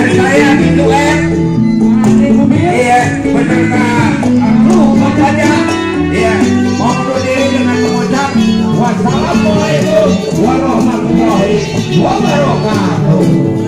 saya gitu iya beserta kru makanya iya mau undur diri dengan mengucap wassalamualaikum warahmatullahi wabarakatuh.